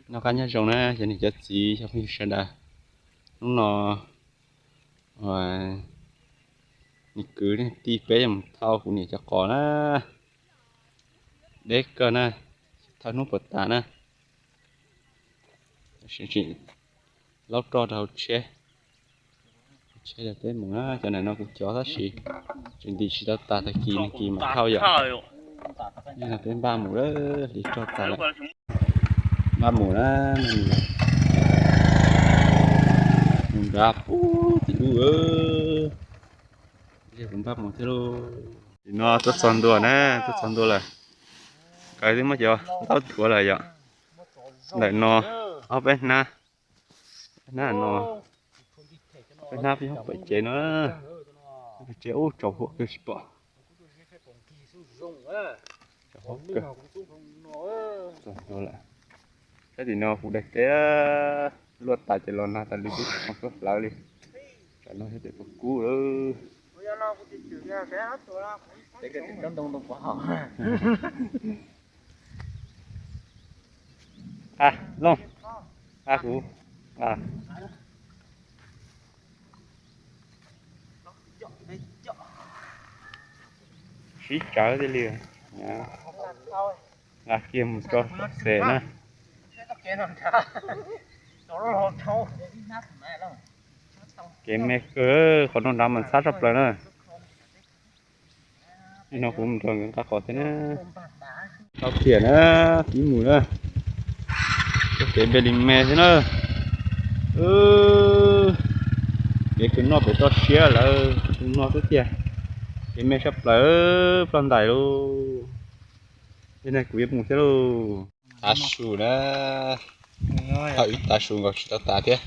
Noj qab nyob zoo na cov niam cov txiv cov phooj ywg sawv daws. Hnub no nws kwv tij peb yuav mus thauj kuv niam cov qos na. Deb kawg na, thauj hnub puas tas na. Laub roj rau hauv tsheb, tsheb peb mus na. Cov ntawm no kuv cov tab sis tseem ntim tsis tau tas, tag kis nag kis mam thauj yom. Yog no peb npaj mus lawm, hliv roj tas lawm. Npaj mus na, mus nrad pub tim ub. Kuv npaj mus thiab lauj. Tim no tuaj txog ntua na, tuaj txog ntua lawm. Nkawd twb muab cov ntaub thuav lawm yom. Ntawm no ob peb hnab, peb hnab no, peb hnab peb nyob pem tsev no, pem tsev ub tsaus huam kawg tsis pom. Saib tim no kuv daim teb luaj tas ces los nag tas li, twb tsis pom tuaj hlawv li. Tam no yog tias puas kub lawm. A, Looj, a kuv, a, sib tsawv thiaj li nqa kiag mus tso xes na. Kev me kawg, qhov no nrad mas ntxhab tshaj plaws na. Ib no kuv mus nrog nkawd nqa qos thiab na. Tau tiam na, pib mus na. Txoj kev npe li me thiab na. Kev kwv noj pem toj siab lawm, tus no xwb tiag. Kev me tshaj plaws, ploj ntais lauj. Yog li kuv yuav mus thiab lauj. Tav su na, thaum ib tav su nkaus tsis tau tas thiab.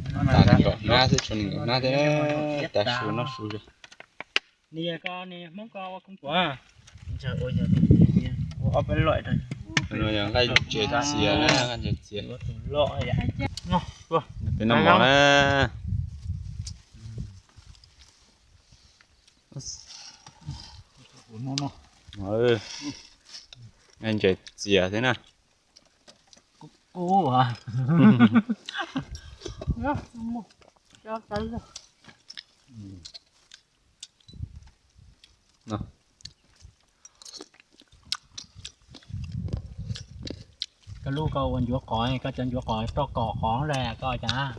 Tas nees nkaum hnab xwb, tshuav nees nkaum hnab thiab. Tav su noj su. Yog nqaij ntses txias na, nqaij ntses txias. Peb noj mov na. Nqaij ntses txias thiab na. Koj lub koj ua ncuav qos, koj cov ncuav qos roj kom qos los koj cas?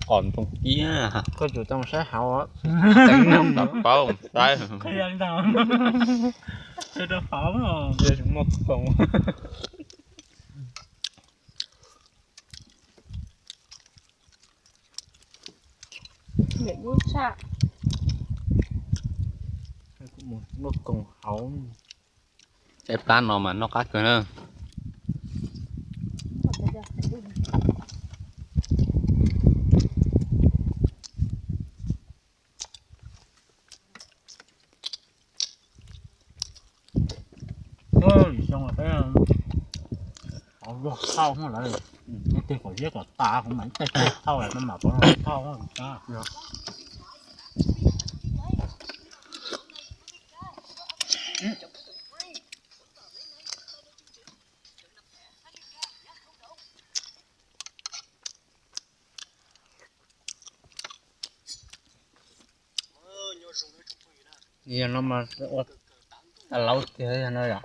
Qos ntoo kib, koj tsum tau saib hauv. Paub saib. Qhia ntag. Qhia rau hauv. Muaj khoom. Dub tshaj. Muaj khoom hauv. Tsaib plab no mas noj qab kawg na. Xyoo peb hauv zog thauj lawm, tej kom ziab kom tas kuv mam tej tej thauj lawm, mam pov thauj. Yog no mas ua laub tiag no yom.